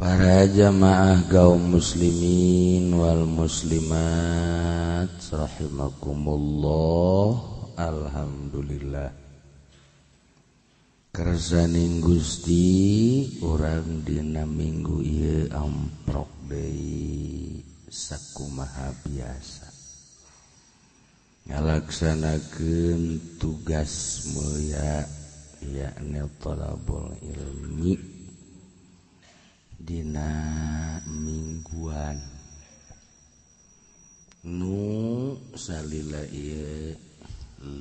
Para jamaah kaum muslimin wal muslimat rahimakumullah. Alhamdulillah kersaning Gusti urang dina minggu ieu amprok deui sakumaha biasa ngalaksanakeun tugas mulia yakni thalabul ilmi dina mingguan nu salila ieu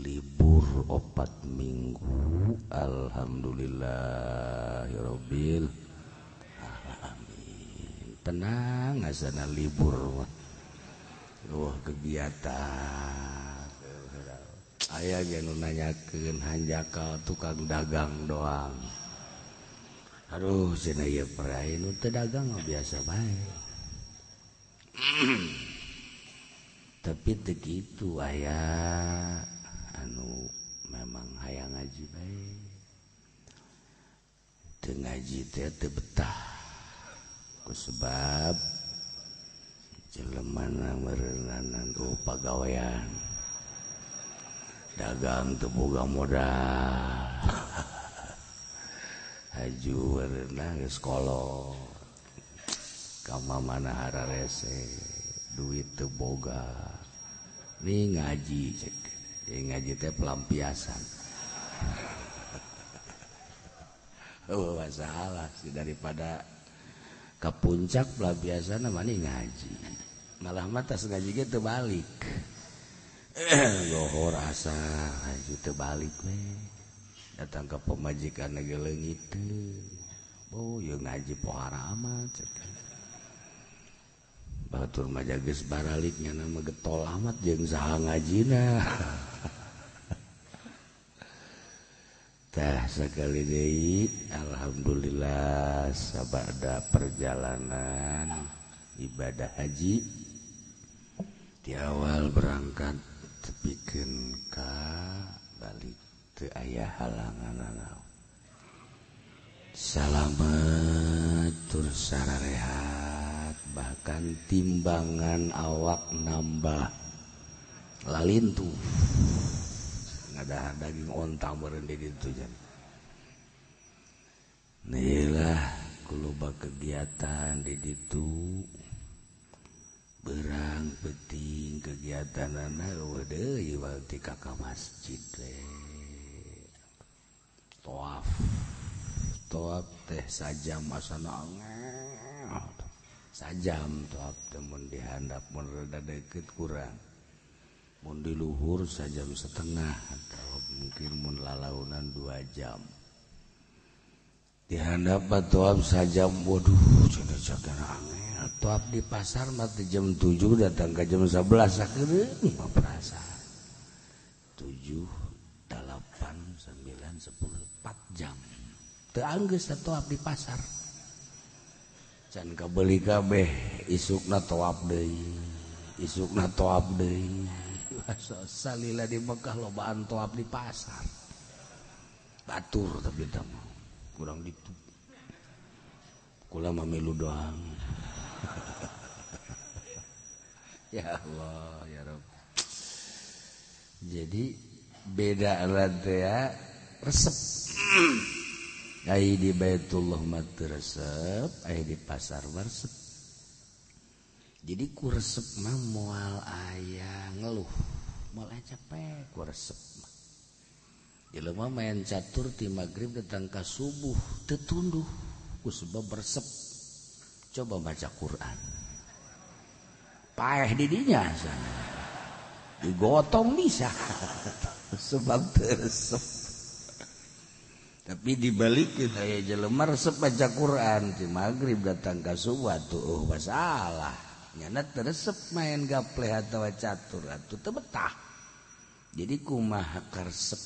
libur 4 minggu. Alhamdulillahirabbil alamin. Tenang asana libur mah wah kegiatan aya ge nu nanyakeun hanjakal tukang dagang doang. Aduh cenah ieu perai nu teu dagang mah biasa bae. Tapi teu kitu aya anu memang hayang ngaji bae. Teu ngaji teh teu betah. Ku sebab jelemana meureunana oh pagawean. Dagang teu boga modal. Haju warna geus kolot ka mamana hararese duit teu boga nih ngaji cek ngaji teh pelampiasan. Oh masalah sih daripada ke puncak pelampiasan mah nih ngaji malah mah tas ngaji ge teu balik. Lohor asa haju teu balik we. Datang ke pemajikan lagi leungit teu. Oh, ieu ngaji pohara amat cek. Batur mah geus baralik nyana mah getol amat jeung saha ngajina. Tah sakali deui alhamdulillah sabada perjalanan ibadah haji di awal berangkat tepikeun ka balik teu aya halangan naon. Salamet tur sararehat bahkan timbangan awak nambah lalintuh ngadahar daging onta meureun di ditu jan. Neulah kuloba kegiatan di ditu berang penting kegiatanana eueuh deui ti ka masjid we. Toaf toaf teh sajam asana angel sajam toaf teh mun dihandap mun rada deukeut kurang mun di luhur sajam setengah atau mungkin mun lalaunan 2 jam dihandap toaf sajam. Waduh cenah cakana angel toaf di pasar mah teh jam 7 datang ka jam 11 sakeureung mah perasa 7 8 9 10 4 jam teu anggeus toaf di pasar can kabeli kabeh isukna toaf deui isukna toaf deui. Salila di Mekah lobaan toaf di pasar batur tapi teh mah kurang ditu kula mah milu doang. Ya Allah ya Rabb. Jadi beda teh ya resep. Ai di Baitullah mah teu resep, ai di pasar mah resep. Jadi ku resep mah moal aya ngeluh, moal aya capek ku resep mah. Jelema main catur ti magrib datang ka subuh teu tunduh ku sebab resep. Coba baca Quran. Paeh di dinya sana. Digotong bisa sebab teresep. Tapi dibalikin aya jelema resep baca Quran ti magrib datang ka subuh atuh masalah. Nyana teresep main gaple atawa catur atuh teu betah. Jadi kumaha karesep.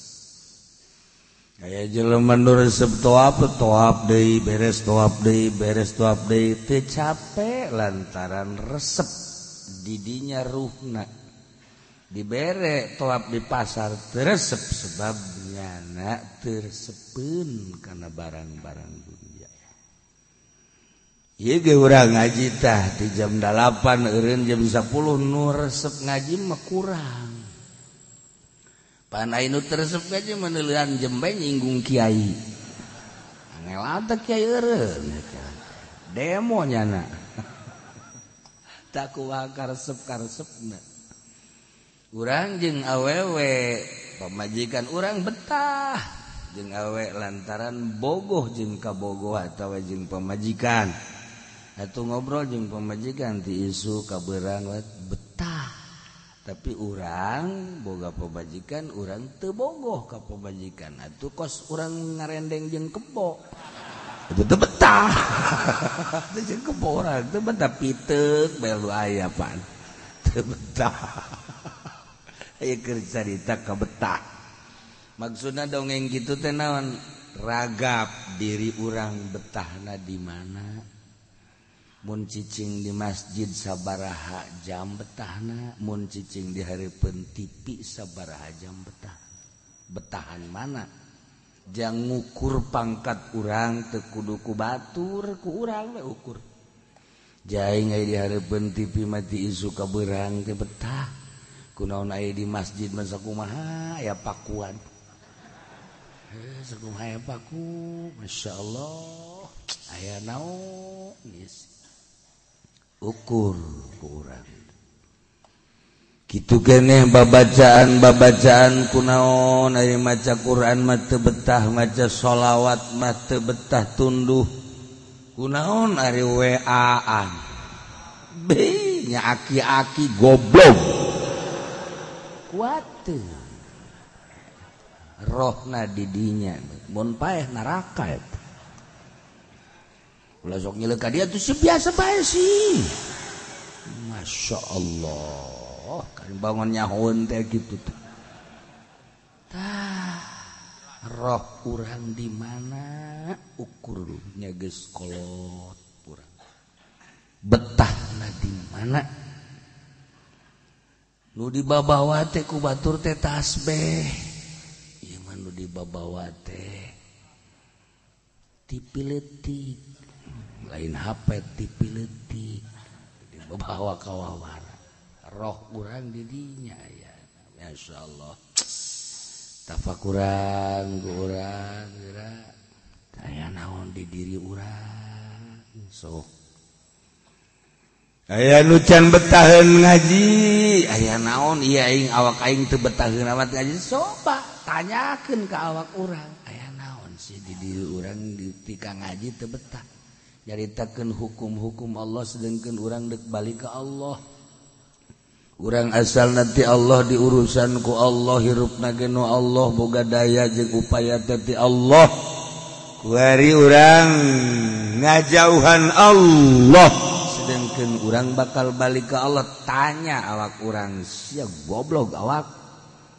Aya jelema nu resep toap toap deui beres toap deui beres toap deui teu capek lantaran resep didinya ruhna. Dibere toap di pasar teresep sebab nyana tersepeun kana barang-barang dunia. Ieu ge urang ngaji tah di jam 8 eureun jam 10 nu resep ngaji mah kurang. Pan aya nu teu resep ngaji mah neuleuan jembe nyinggung kiai. Angel teh kiai eureun. Demo nyana. Tak kumaha karesep-karesepna. Urang jeung awewe pamajikan urang betah jeung awe lantaran bogoh jeung kabogoh atawa jeung pamajikan. Atuh ngobrol jeung pamajikan ti isu ka beurang betah. Tapi urang boga pamajikan urang teu bogoh ka pamajikan. Atuh kos urang ngarendeng jeung kebo. Itu teu betah. Teu jeung kebo urang teu betah piteuk bae lu aya pan. Teu betah. Aya keur carita ka betah. Maksudna dongeng kitu teh naon? Ragap diri urang betahna di mana? Mun cicing di masjid sabaraha jam betahna, mun cicing di hareupeun TV sabaraha jam betah. Betahan mana? Jang ngukur pangkat urang teu kudu ku batur, ku urang we ukur. Jaing aya di hareupeun TV mati isu ka beurang teh betah. Kunaon aya di masjid mah sakumaha aya pakuan. Sakumaha aya paku, masyaallah. Aya naon geus. Ukur ku urang. Kitu keneh babacaan-babacaan kunaon aya maca Quran mah teu betah, maca sholawat mah teu betah tunduh. Kunaon ari WA-an. Be nya aki-aki goblok. Kuat rohna didinya mun paeh neraka eta. Ulah sok nyeleuh ka dia tuh si biasa bae sih. Masya Allah, kan bangun nyahoeun teh kitu teh. Tah, roh urang di mana ukur nya geus kolot urang. Betahna di mana? Nu dibabawa teh ku batur teh tasbih. Ieu mah nu dibabawa teh TV leutik. Lain HP TV leutik. Dibabawa ka wawara. Roh urang di dinya ya. Masyaallah. Tafakuran ku urang geura. Aya naon di diri urang. Sok aya nu can betaheun ngaji, aya naon ieu aing awak aing teu betaheun amat ngaji, coba tanyakeun ka awak urang, aya naon sih di diri urang di ngaji teu betah. Nyaritakeun hukum-hukum Allah sedengkeun urang deuk balik ka Allah. Urang asal nanti Allah diurusan ku Allah, hirupna ge nu Allah, boga daya jeung upaya teh ti Allah. Kuari urang ngajauhan Allah. Sedangkan urang bakal balik ke Allah, tanya awak urang sia goblok awak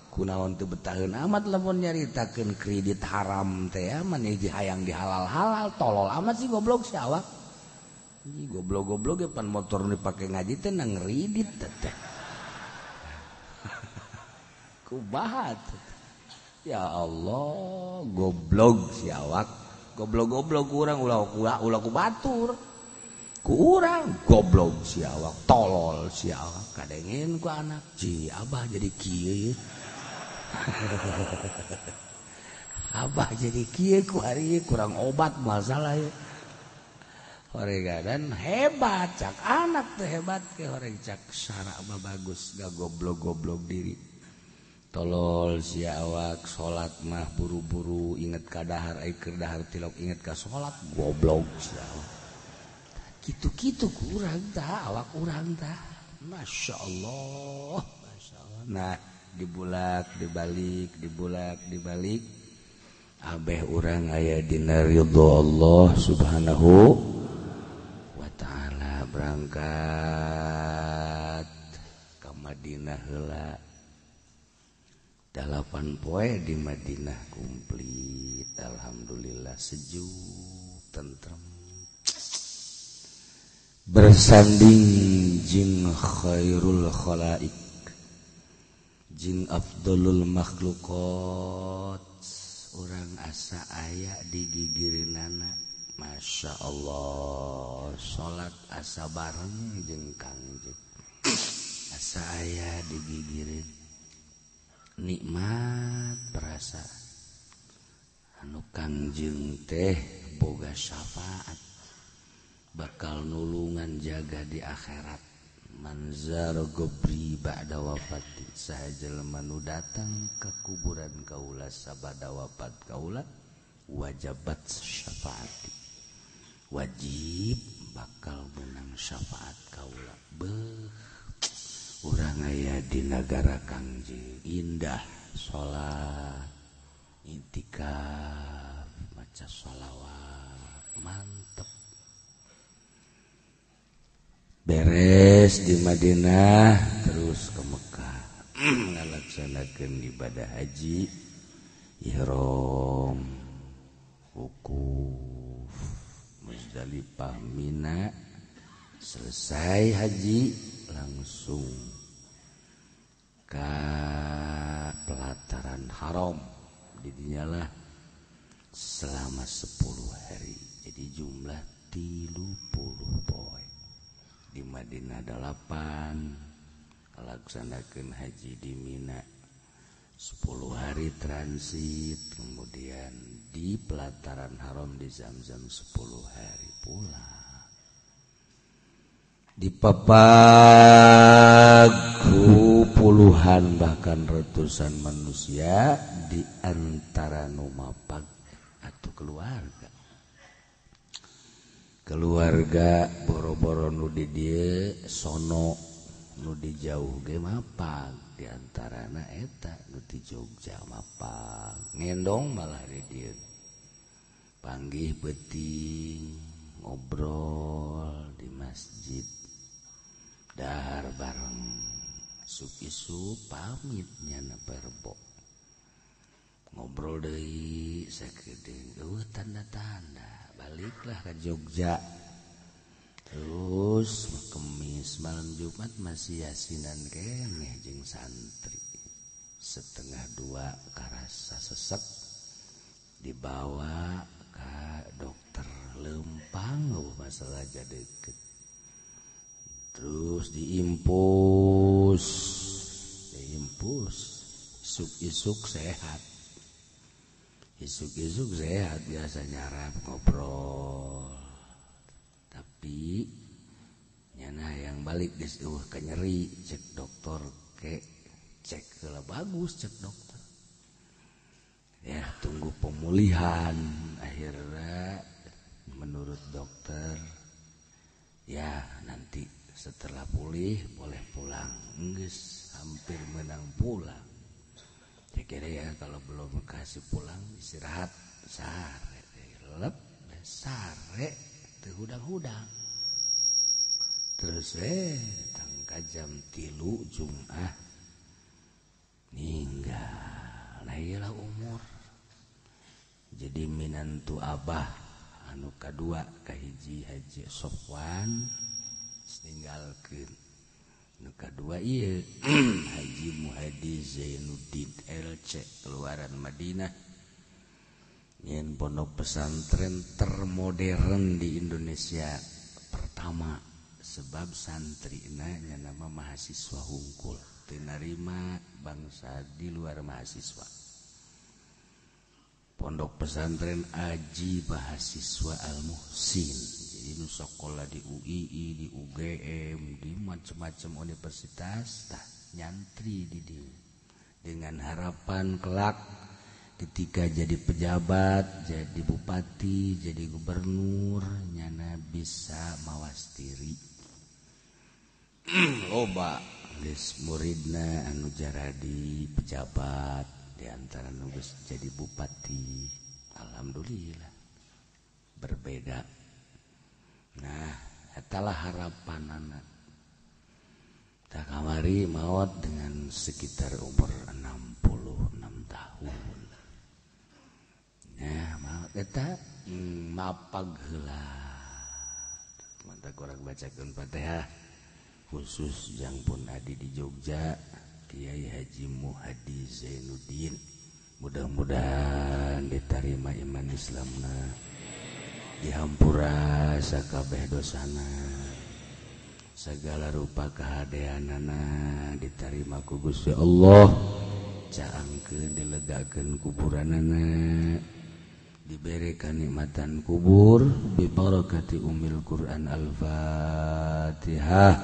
kunaon teu betaheun amat lamun nyaritakeun kredit haram teh maneh hayang dihalal-halal tolol amat sih goblok si awak. Ih goblok-goblok ge pan motor nu dipake ngaji teh nang kredit teh. Kumaha ya Allah goblok si awak goblok-goblok urang ulah ku batur. Ku urang goblok si awak tolol si awak kadengin ku anak ji abah jadi kieu abah jadi kieu ku hari kurang obat masalah ya horegadan hebat cak anak teh hebat ke horeng cak syarak mah bagus gak goblok-goblok diri tolol si awak salat mah buru-buru inget ka dahar ai keur dahar tilok inget ka salat goblok si awak kitu-kitu kurang tah awak urang tah Masya Allah Masya Allah. Nah dibulak dibalik dibulak dibalik abeh urang aya dina ridho Allah Subhanahu wa ta'ala. Berangkat ka Madinah heula 8 poe di Madinah komplit alhamdulillah sejuk tentrem bersanding jeung khairul khalaik jeung afdalul makhluqat urang asa aya di gigireunana. Masya Allah. Asa bareng jeung Kangjeng, asa aya digigireun, nikmat perasa anu Kangjeng teh boga syafaat, bakal nulungan jaga di akhirat. Manzar gobri ba'da wafati, saha jelema nu datang ka kuburan kaula sabada wafat kaula, wajabat syafaati, wajib bakal menang syafaat kaula. Beuh, urang aya di nagara Kangjeng, indah salat, itikaf, maca sholawat, mantep. Beres di Madinah terus ke Mekah ngalaksanakeun ibadah haji, ihram, wukuf, Muzdalifah, Mina. Selesai haji langsung ke pelataran haram, didinyalah selama 10 hari. Jadi jumlah 30 poe. Di Madinah 8, laksanakeun haji di Mina 10 hari transit, kemudian di pelataran haram di Zam-Zam 10 hari pula. Dipapagu puluhan bahkan ratusan manusia di antara nu mapag atau keluarga. Keluarga boro-boro nu di dieu sono, nu di jauh ge mapag, di antarana eta nu di Jogja mapag, ngendong malah di dieu. Panggih peuting ngobrol di masjid, dahar bareng, isuk-isuk pamit nyana perbo. Ngobrol deui sakedeung, eueuh tanda-tanda baliklah ke Jogja. Terus Kemis malam Jumat masih yasinan keneh jeung santri. 1:30 karasa sesek, dibawa ka dokter lempang masalah deket. Terus diimpus, isuk-isuk sehat. Isuk-isuk sehat biasa nyarap ngobrol. Tapi nyana yang balik geus eueuh kanyeri, cek dokter ke cek heula bagus cek dokter. Ya tunggu pemulihan, akhirnya menurut dokter ya nanti setelah pulih boleh pulang. Geus hampir menang pulang. Saya kira ya kalau belum kasih pulang istirahat sare lep sare teu hudang-hudang. Terus tangka jam 3 Jumat ninggal. Nah iyalah umur. Jadi minantu abah anu kadua kahiji Haji Sofwan ninggalkeun. Nu kadua ieu Haji Muhadi Zainuddin LC keluaran Madinah, nyen pondok pesantren termodern di Indonesia pertama, sebab santrina nya nama mahasiswa hungkul, teu narima bangsa di luar mahasiswa. Pondok pesantren Aji Mahasiswa Al-Muhsin. Jadi nu sekolah di UII, di UGM, di macam-macam universitas tah nyantri di dieu. Dengan harapan kelak ketika jadi pejabat, jadi bupati, jadi gubernur, nyana bisa mawas diri. Loba geus muridna anu jaradi pejabat, di antara nu geus jadi bupati. Alhamdulillah berbeda. Nah, etalah harapanana. Tah kamari maot dengan sekitar umur 66 tahun. Nah, maot eta mapag heula. Mantap kurang bacakeun Fatihah khusus jang pun adi di Jogja, Kiai Haji Muhadi Zainuddin. Mudah-mudahan diterima iman Islamna, dihampura sakabeh dosana, Segala rupa kahadeanana ditarima ku Gusti Allah. Caangkeun dilegakeun kuburanana, diberi kanikmatan kubur bi barakati umil Quran. Al-Fatihah.